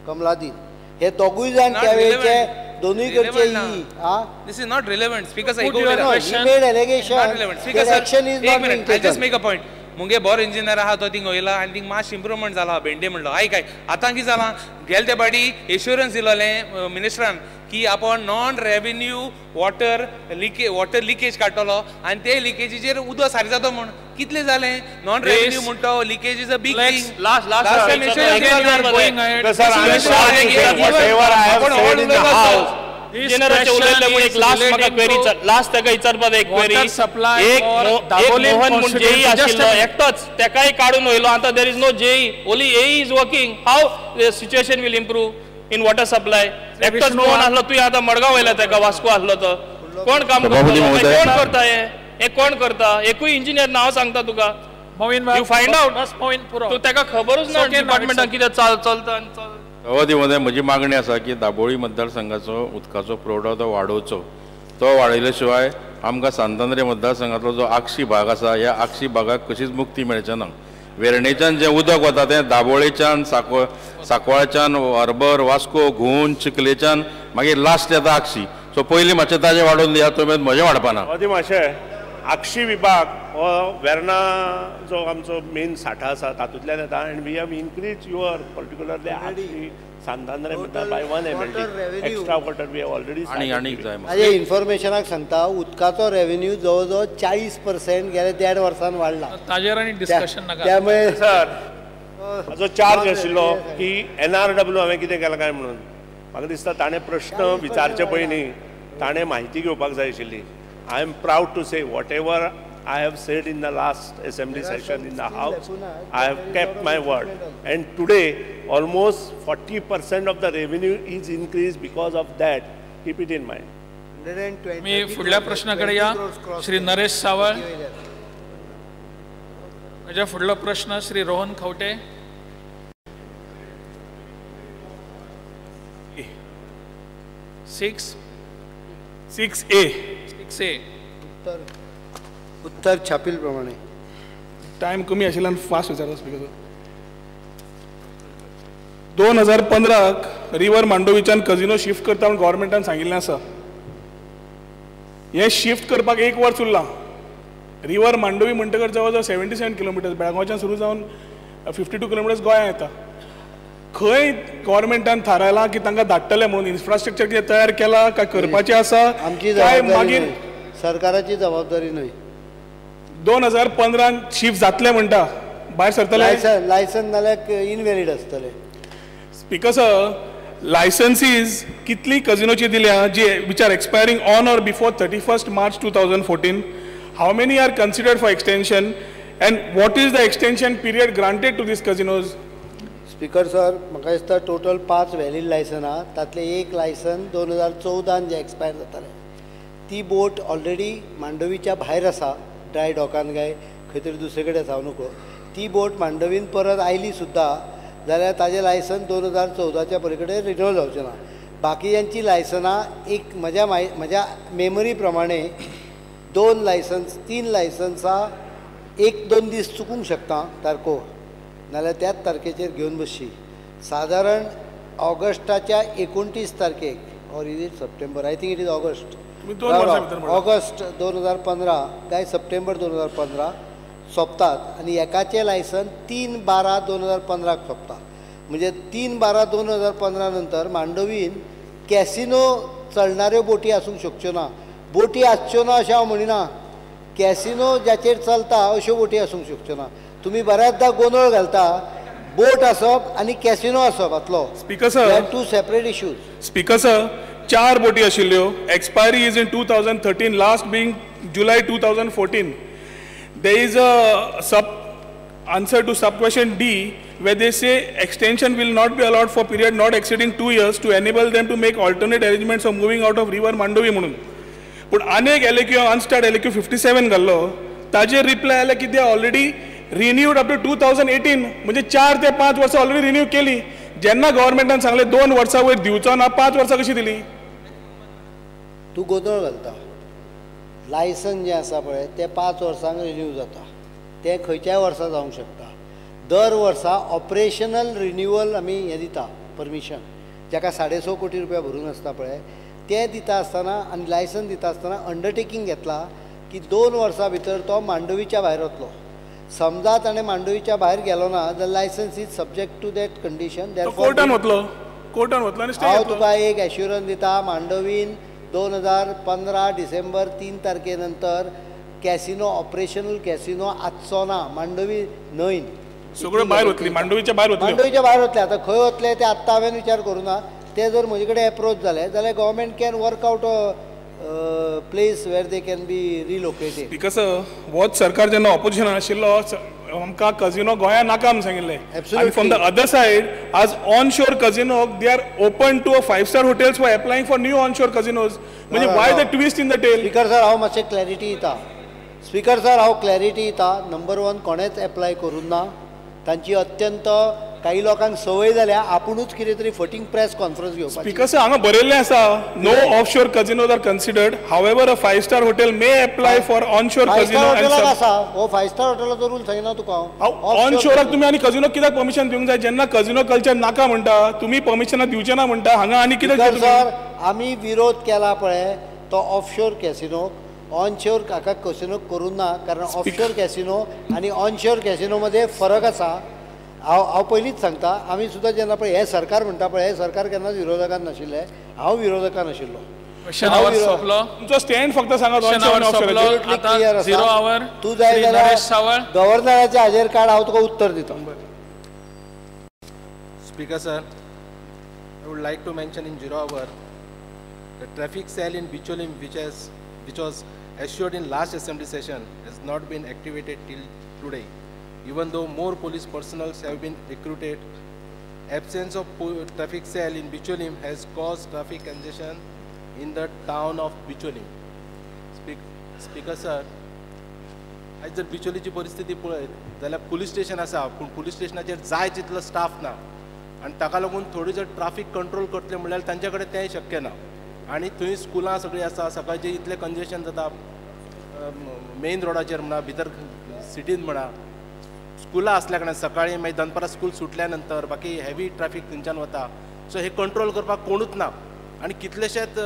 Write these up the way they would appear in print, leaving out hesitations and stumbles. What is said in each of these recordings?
कमलादीन हे दोगूय जाण त्यावेळचे दोनूय कडचे. This is not relevant. Speaker sir, he made allegation. Action is not being taken. I just make a point. मुगे बरो engineer आहा तो थिंग वयला आनी थिंग मातशें इम्प्रुवमेंट जाला भेंडे म्हणलो. आयक आयक आतां कितें जालां, गेले ते पाटी एश्युरन्स दिलोलें मिनिस्टरान की आपण non revenue water leakage water leakage काडटलो आनी ते लिकेजीचेर उदक सारकें जाता म्हूण. कितलें जालें नॉन रेवेन्यू म्हणटा leakage is a big thing. Last last इंजिनियराचे उलयले म्हूण एक लास्ट म्हाका क्वेरी, लास्ट ताका विचारपाक एक क्वेरी. एक मोहन म्हूण जेई आशिल्लो एकटोच, तेकाय काडून वयलो. आतां there is no JE, only AE is working. How the situation will improve in water supply? एकटोच मोहन आसलो, तुवें आतां मडगांव वयला तेका, वास्को आसलो तो कोण काम करता? कोण करता हें? कोण करता? एकूय इंजिनियर नांव सांगता तुका. You find out. तूं तेका खबरूच ना डिपार्टमेंटान कितें चलता. सभापती महोदय, म्हजी मागणी आसा की दाबोळी मतदारसंघाचो उदकाचो पुरवठो तो वाडोवचो. तो वाडयले शिवाय आमकां सांतांद्रे मतदारसंघांतलो जो आगशी भाग आसा ह्या आगशी भागाक कशीच मुक्ती मेळचे ना. वेर्णेच्यान जें उदक वता तें दाबोळेच्यान, सांकवाळच्यान, हरबर, वास्को घुंवून चिखलेच्यान मागीर लास्ट येता आगशी. सो पयलीं मातशें ताजें वाडोवन दिया, तो मेरेन म्हजें वाडपाना. सभापती मातशें आगशी विभाग हो वेर्णा जो आमचो मेन साठा आसा तातूंतल्यान येता and we have increase your particularly Akshi Santandrem by 1 MLD extra water we have already. आनी जाय म्हाजे इन्फॉर्मेशनाक सांगता, उदकाचो रेवेन्यू जवळ जवळ 40% गेल्या 1.5 वर्सान वाडला. ताजेर आनी डिस्कशन नाका. त्यामुळे सर हाजो चार्ज आशिल्लो की NRW हांवें कितें केलां काय म्हणून म्हाका दिसता ताणें प्रश्न विचारचे पयलीं ताणें म्हायती घेवपाक जाय आशिल्ली. I am proud to say whatever I have said in the last assembly session in the house, I have kept my word. And today, almost 40% of the revenue is increased because of that. Keep it in mind. मी फुडल्या प्रश्नाकडे या. श्री नरेश सावळ. माझ्या फुडलो प्रश्न Shri Rohan Khaunte. 6A. 6A. उत्तर छापील प्रमाणे. Time कमी आशिल्ल्यान फास्ट विचारता स्पीकर. 2015 रिवर मांडोवीच्यान कजिनो शिफ्ट करता म्हूण गव्हर्मेंटान सांगिल्लें आसा. हें शिफ्ट करपाक 1 वर्स उरलां. रिवर मांडोवी म्हणटकर जवळ जवळ 77 किलोमिटर्स बेळगांवच्यान सुरू जावन 52 किलोमिटर्स गोंयांत येता. खंय गव्हर्मेंटान थारायलां की तांकां धाडटले म्हणून? इन्फ्रास्ट्रक्चर कितें तयार केलां काय करपाचें आसा? आमची जबाबदारी, सरकाराची जबाबदारी न्हय. 2015 शिफ्ट जातले म्हणटा, भायर सरतले. लायसन नाल्यार इनव्हॅलिड आसतले. स्पीकर सर, लायसन्सीज कितली कजिनोची दिल्या जी which are expiring on or before 31 March 2014? How many are considered for extension and what is the extension period granted to these casinos? Speaker sir, म्हाका दिसता टोटल 5 व्हॅलीड लायसन आहा. तातलें एक license 2014 जें expire जातालें ती बोट ऑलरेडी मांडवीच्या भायर आसा, dry डॉकान काय खंय तरी दुसरे कडेन आसा हांव नको. ती बोट मांडवीन परत आयली सुद्दां जाल्यार ताजें लायसन 2014च्या पली कडेन रिन्यूअल जावचें ना. बाकीच्यांची लायसनां एक म्हज्या म्हज्या मेमरी प्रमाणे 2 लायसन्स 3 लायसन्सां 1-2 दीस चुकूंक शकता तारको, नाल्यार त्याच तारखेचेर घेवन बसची. सादारण ऑगस्टाच्या 29 तारखेक or is it September, I think it is August, August 2015 काय सप्टेंबर 2015 सोंपतात आनी एकाचें लायसन 3/12/2015 सोंपता. म्हणजे 3/12/2015 नंतर मांडवीन कॅसिनो चलणाऱ्यो बोटी आसूंक शकच्यो ना. बोटी आसच्यो ना अशें हांव म्हणिना, कॅसिनो जाचेर चलता अश्यो बोटी आसूंक शकच्यो ना. तुमी बऱ्याचदा गोंदळ घालता, बोट आसप आनी कॅसिनो आसप हातलो. Speaker sir, 2 separate issues. Speaker sir, 4 बोटी आशिल्ल्यो, expiry is in 2013, last being July 2014. There is a sub answer to sub question D where they say extension will not be allowed for period not exceeding 2 years to enable them to make alternate arrangements of moving out of river Mandovi म्हणून. पूण आनी एक LAQ unstarred LAQ 57 घाल्लो, ताजेर reply आयला की they already renewed up to 2018. म्हणजे 4 ते 5 वर्सां ऑलरेडी रिन्यू केली. जेन्ना गव्हर्मेंटान सांगलें 2 वर्सां वयर दिवचो ना, 5 वर्सां कशी दिली? तूं गोंदळ घालता. लायसन जें आसा पळय तें 5 वर्सांक रिन्यू जाता, तें खंयच्याय वर्सा जावंक शकता. दर वर्सा ऑपरेशनल रिन्युअल आमी हें दिता, परमिशन जाका 6.5 कोटी रुपया भरून आसता पळय तें दिता आसतना आनी लायसन दिता आसतना अंडरटेकींग घेतला की 2 वर्सां भितर तो मांडवीच्या भायर वतलो. समजा ताणें मांडवीच्या भायर गेलो ना जाल्यार licence is subject to that condition. कोर्टान वतलो, कोर्टान वतलो आनी स्टे हांव घेतलो. तुका एक एश्युरन्स दिता, मांडवीन 2015 डिसेंबर 3 तारखे नंतर कॅसिनो ऑपरेशनल कॅसिनो आसचो ना मांडवी न्हंयन. सगळ्यो भायर वतली, मांडवीच्या भायर वतल्यो. मांडवीच्या भायर वतले. आतां खंय वतले ते आत्तां हांवें विचार करूं ना. ते जर म्हजे कडेन एप्रोच जाले जाल्यार government can work out a place where they can be relocated. Because होच सरकार जेन्ना ऑपोजिशनान आशिल्लो आमकां कजिनो गोंया नाका म्हूण सांगिल्लें. आनी फ्रॉम the other side आज onshore casino they are open to a 5-star hotels for applying for new onshore casinos. म्हणजे why the twist in the tale? Speaker sir हांव मातशें क्लॅरिटी दिता. स्पीकर सर हांव क्लॅरिटी दिता. Number 1 कोणेच apply करूं ना. तांची अत्यंत काही लोकांक संवय जाल्या आपुणूच कितें तरी फटींग प्रेस कॉन्फरन्स घेवपाची. स्पीकर सर हांगा बरयल्लें आसा no offshore casinos are considered, however a 5-star hotel may apply for onshore casino. 5-star हॉटेलाक आसा हो 5-स्टार हॉटेलाचो रूल सांगिना तुका हांव. ऑनशोराक तुमी आनी कजिनो कित्याक परमिशन दिवंक जाय जेन्ना कजिनो कल्चर नाका म्हणटा तुमी परमिशनां दिवचें ना म्हणटा हांगा आनी कितें? सर आमी विरोध केला पळय तो ऑफशोर कॅसिनो ऑनशोर हाका कॅसिनो करूं ना, कारण ऑफशोर कॅसिनो आनी ऑनशोर कॅसिनो मध्ये फरक आसा. हांव हांव पयलींच सांगता आमी सुद्दां जेन्ना पळय हें सरकार म्हणटा पळय हें सरकार केन्नाच विरोधकान नाशिल्लें, हांव विरोधकान आशिल्लो. तुमचो स्टँड फक्त सांगा. तूं जाय जाल्यार गव्हर्नराच्या हाजेर काड, हांव तुका उत्तर दिता. Speaker sir, I would like to mention in 0 hour the traffic cell in Bicholim which was assured in last assembly session has not been activated till today, even though more police personnel have been recruited. Absence of traffic cell in Bicholim has caused traffic congestion in the town of Bicholim. Speaker sir, आयज जर बिचोलीची परिस्थिती पळयत जाल्यार police station आसा पूण police स्टेशनाचेर जाय तितलो स्टाफ ना आनी ताका लागून थोडी जर ट्राफीक कंट्रोल करतले म्हणल्यार तांचे कडेन तेंय शक्य ना. आनी थंय स्कुलां सगळीं आसा, सकाळचें इतलें कंजेशन जाता मेन रोडाचेर म्हणा भितर सिटीन म्हणा, स्कुलां आसल्या कारणान सकाळीं मागीर दनपारां स्कूल सुटल्या नंतर बाकी हेवी ट्राफीक थंयच्यान वता. सो हे कंट्रोल करपाक कोणूच ना आनी कितलेशेच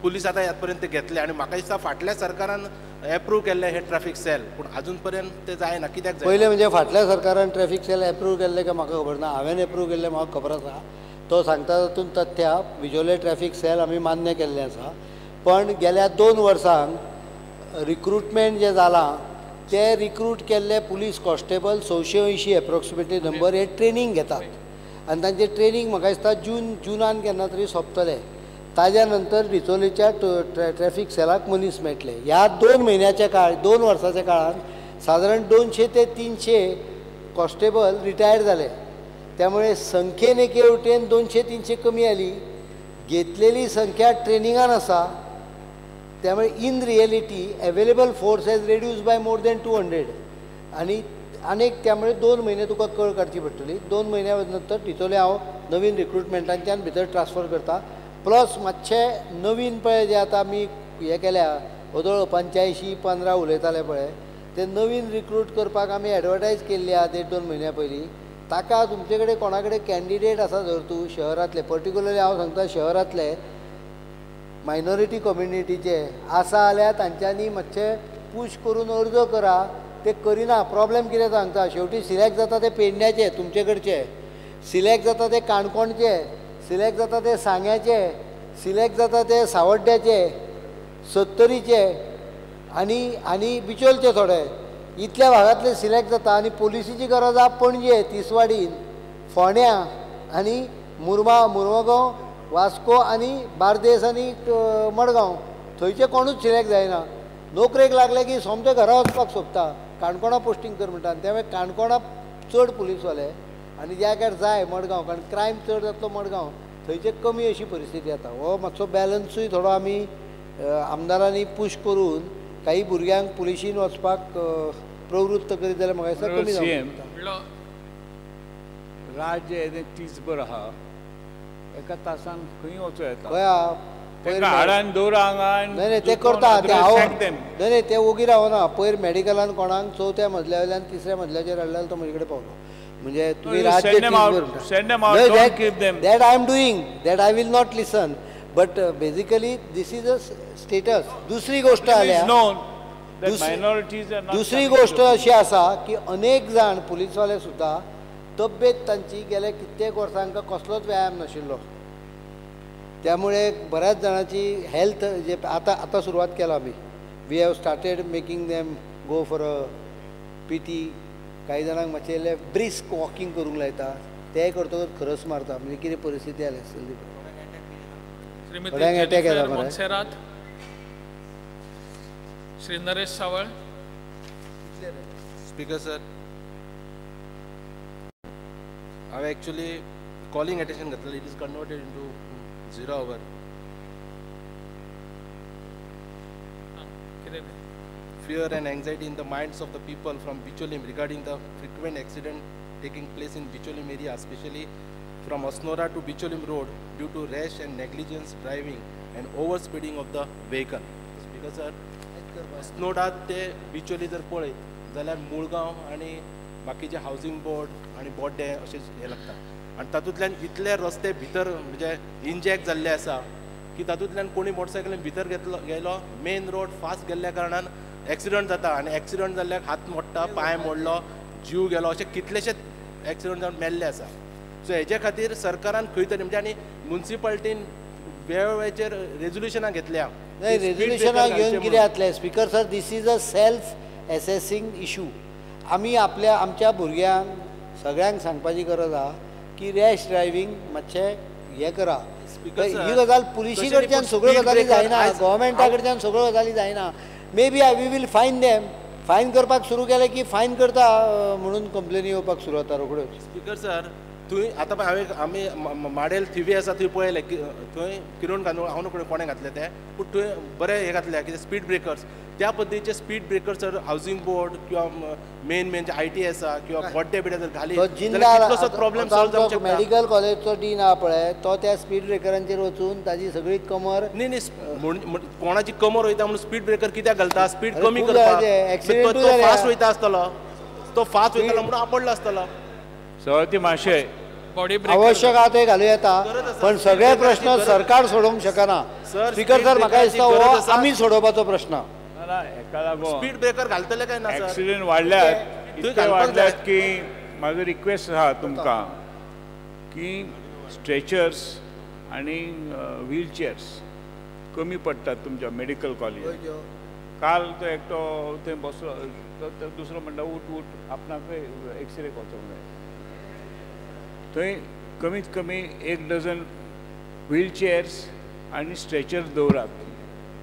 पुलीस आतां ह्या पर्यंत घेतले आनी म्हाका दिसता फाटल्या सरकारान एप्रूव केल्ले हे ट्राफीक सेल पूण आजून पर्यंत ते जायना. कित्याक जायना? पयलें म्हणजे फाटल्या सरकारान ट्रॅफीक सेल एप्रूव केल्ले काय म्हाका खबर ना, हांवें एप्रूव केल्ले म्हाका खबर आसा. तो सांगता तातूंत तथ्य बिचोले ट्रॅफीक सेल आमी मान्य केल्लें आसा, पण गेल्या 2 वर्सांक रिक्रुटमेंट जें जालां ते रिक्रूट केल्ले पुलीस कॉन्स्टेबल 680 एप्रोक्सिमेटली नंबर हे ट्रेनींग घेतात आनी तांचें ट्रेनींग म्हाका दिसता जुनान केन्ना तरी सोंपतलें. ताज्या नंतर बिचोलेच्या ट्रॅफीक सेलाक मनीस मेळटले. ह्या 2 म्हयन्याच्या काळ 2 वर्साच्या काळान सादारण 200 ते 300 कॉन्स्टेबल रिटायर जाले, त्यामुळे संख्येन एके वटेन 200-300 कमी आली, घेतलेली संख्या ट्रेनिंगान आसा, त्यामुळे in reality available force has reduce by more than 200. आनी आनीक त्यामुळे 2 म्हयने तुका कळ काडची पडटली. 2 म्हयन्या नंतर बिचोले हांव नवीन रिक्रुटमेंटांच्यान भितर ट्रान्सफर करता. प्लस मातशे नवीन पळय जे आतां आमी हें केल्या वदोळ 85-15 उलयताले पळय ते नवीन रिक्रूट करपाक आमी एडवर्टायज केल्ली आहा 1.5-2 म्हयन्या पयलीं. ताका तुमचे कडेन कोणा कडेन कॅन्डिडेट आसा जर तूं शहरांतले, पर्टिक्युलरली हांव सांगता शहरांतले मायनॉरिटी कम्युनिटीचे आसा जाल्यार तांच्यांनी मातशें पूश करून अर्ज करा. ते करिना. प्रॉब्लेम कितें सांगता, शेवटी सिलेक्ट जाता ते पेडण्याचे तुमचे कडचे, सिलेक्ट जाता ते काणकोणचे, सिलेक्ट जाता ते सांग्याचे, सिलेक्ट जाता ते सावड्ड्याचे, सत्तरीचे आनी आनी बिचोलचे थोडे इतल्या भागांतले सिलेक्ट जाता. आनी पोलिसीची गरज आसा पणजे, तिसवाडीन, फोंड्या आनी मुरगांव, वास्को आनी बार्देस आनी मडगांव थंयचे कोणूच सिलेक्ट जायना. नोकरेक लागले की सोमते घरा वचपाक सोदता, काणकोणा पोस्टींग कर म्हणटा. आनी त्यामुळे काणकोणा चड पुलीसवाले आनी ज्या जाग्यार जाय मडगांव, कारण क्रायम चड जातलो मडगांव, थंयचे कमी अशी परिस्थिती जाता. हो मातसो बॅलन्सूय थोडो आमी आमदारांनी पूश करून काही भुरग्यांक पुलिशीन वचपाक प्रवृत्त करीत जाल्यार म्हाका दिसता कमी जावंक. राज्य येदें तीसभर आहा, एका तासान खंय वचूं येता. पयर न्हय न्हय ते करता ते हांव न्हय न्हय ते ओगी रावना. पयर मेडिकलान कोणाक 4थ्या मजल्या वयल्यान 3ऱ्या मजल्याचेर हाडले तो म्हजे कडेन पावलो. म्हणजे तुम्ही राज्य. That I am doing, that I will not listen, but basically this is a status. दुसरी गोष्ट आल्या, दुसरी गोष्ट अशी आसा की अनेक जाण पुलिसवाले सुद्दां तब्येत तांची गेल्या कित्येक वर्सांक कसलोच व्यायाम नाशिल्लो, त्यामुळे बऱ्याच जाणांची हेल्थ जे आतां आतां सुरवात केला आमी, we have started making them go for a PT. कांय जाणांक मातशें ब्रिस्क वॉकिंग करूंक लायता, तें करतकच खरस मारता. म्हणजे कितें परिस्थिती आल्या आसतली. थोड्यांक एटॅक येता मरे. Shri Naresh Saval. Speaker sir, हांवें एक्चुअली कॉलिंग अटेन्शन घातलें, it is converted into 0 hour. Fear and anxiety in the minds of the people from Bicholim regarding the frequent accident taking place in Bicholim area, especially from Asnora to Bicholim road due to rash and negligence driving and over speeding of the vehicle. Speaker sir, Assonora ते बिचोली जर पळयत जाल्यार मुळगांव आनी बाकीचे housing board आनी बोड्डे अशें हें लागता आनी तातूंतल्यान इतले रस्ते भितर म्हणजे इंजॅक्ट जाल्ले आसा की तातूंतल्यान कोणी मोटरसायकलीन भितर घेतलो गेलो, मेन रोड फास्ट गेल्ल्या कारणान एक्सिडंट जाता आनी एक्सिडंट जाल्ल्याक हात मोडटा, पांय मोडलो, जीव गेलो, अशे कितलेशेच एक्सिडंट जावन मेल्ले आसा. सो हेजे खातीर सरकारान खंय तरी म्हणजे आनी मुन्सिपालिटीन वेळोवेळाचेर रेजोल्युशनां घेतल्या. नाही, रेजोल्युशनां घेवन कितें जातलें speaker sir? This is a self assessing issue. आमी आपल्या आमच्या भुरग्यांक सगळ्यांक सांगपाची गरज आहा की रॅश ड्रायव्हींग मातशें हें करा. ही गजाल पुलिशी कडच्यान सगळ्यो गजाली जायना, गव्हर्मेंटा कडच्यान सगळ्यो गजाली जायना. Maybe we will fine them. Fine करपाक सुरू केलें की फायन करता म्हणून कंप्लेनी येवपाक सुरू जाता रोखड्योच. स्पीकर सर, थंय आतां हांवें आमी माडेल थिवी आसा थंय पळयलें थंय किरण कांदोळ हांव न्हू कोणें घातलें तें, पूण थंय बरें हें घातलें कितें स्पीड ब्रेकर्स. त्या पद्दतीचे स्पीड ब्रेकर्स जर हावजींग बोर्ड किंवा main main J I T आसा किंवा बोड्डे बिड्डे जर घाली जाल्यार कितलोसोच प्रॉब्लेम सॉल्व जावंक शकता. मेडिकल कॉलेजचो डीन आहा पळय, तो त्या स्पीड ब्रेकरांचेर वचून ताजी सगळी कमर. न्ही न्ही, कोणाची कमर वयता म्हणून स्पीड ब्रेकर कित्याक घालता? स्पीड कमी करपाक. तो फास्ट वयता आसतलो, तो फास्ट वयतालो म्हणून आपडलो आसतलो. सवाती माशे आवश्यक आहा ते घालूं येता, पण सगळे प्रश्न सरकार सोडोवंक शकना. स्पीकर सर, म्हाका दिसता हो आमी सोडोवपाचो प्रश्न. हेका लागून स्पीड ब्रेकर घालतले काय ना? एक्सिडंट वाडल्यात, इतके वाडल्यात की म्हाजो रिक्वेस्ट आहा तुमकां की स्ट्रेचर्स आनी व्हीलचेअर्स कमी पडटात तुमच्या मेडिकल कॉलेजान. काल तो एकटो थंय बसलो, तो दुसरो म्हणटा उठ उठ, आपणाकय एक्सरे वचोंक जाय. थंय कमीत कमी 1 डझन व्हीलचेअर्स आनी स्ट्रेचर्स दवरात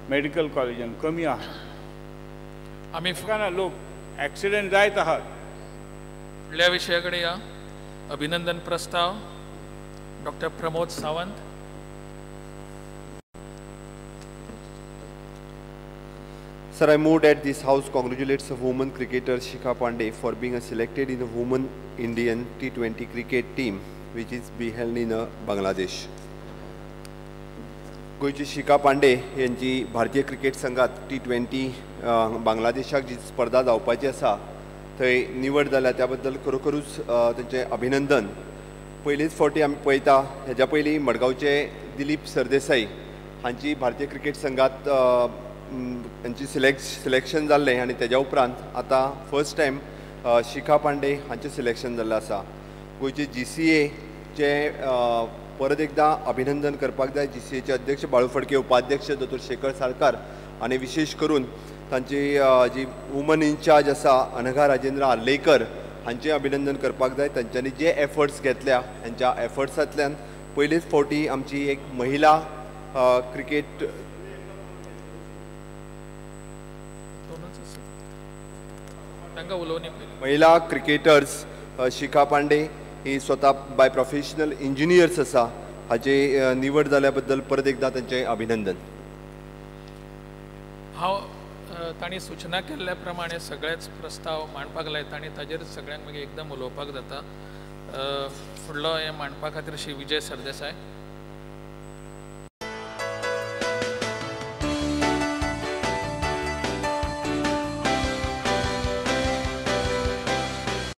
मेडिकल कॉलेजान, कमी आहा. आमी ना लोक एक्सिडंट जायत आहात. फुडल्या विशया कडेन या. अभिनंदन प्रस्ताव doctor Pramod Sawant. Sir, I move that this house congratulates the woman cricketer Shikha Pandey for being selected in the women Indian T20 cricket team, which is be held in Bangladesh. गोंयची शिखा पांडे यांची भारतीय cricket संघात T20 बांगलादेशाक जी स्पर्धा जावपाची आसा थंय निवड जाल्या त्या बद्दल खरोखरूच तांचें अभिनंदन. पयलीच फावटी आमी पळयता, हेज्या पयलीं मडगांवचे दिलीप सरदेसाई हांची भारतीय क्रिकेट संघात हांची सिलेक्शन जाल्लें आनी तेज्या उपरांत आतां फर्स्ट टायम शिखा पांडे हांचें सिलेक्शन जाल्लें आसा. गोंयचे GCA चे परत एकदां अभिनंदन करपाक जाय. GCAचे अध्यक्ष बाळू फडके, उपाध्यक्ष दोतोर शेखर साळकार आनी विशेश करून तांची जी वुमन इनचार्ज आसा अनघा राजेंद्र आर्लेकर हांचें अभिनंदन करपाक जाय. तांच्यांनी जे एफर्ट्स घेतल्या हांच्या एफर्ट्सांतल्यान पयलीच फावटी आमची एक महिला क्रिकेट महिला क्रिकेटर्स शिखा पांडे ही स्वता बाय प्रोफेशनल इंजिनियर्स आसा हाची निवड जाल्या बद्दल परत एकदां तांचें अभिनंदन. हांव तांणी सुचना केल्ल्या प्रमाणे सगळेच प्रस्ताव मांडपाक लायता आनी ताजेर सगळ्यांक मागीर एकदम उलोवपाक जाता. फुडलो हें मांडपा खातीर श्री विजय सरदेसाय.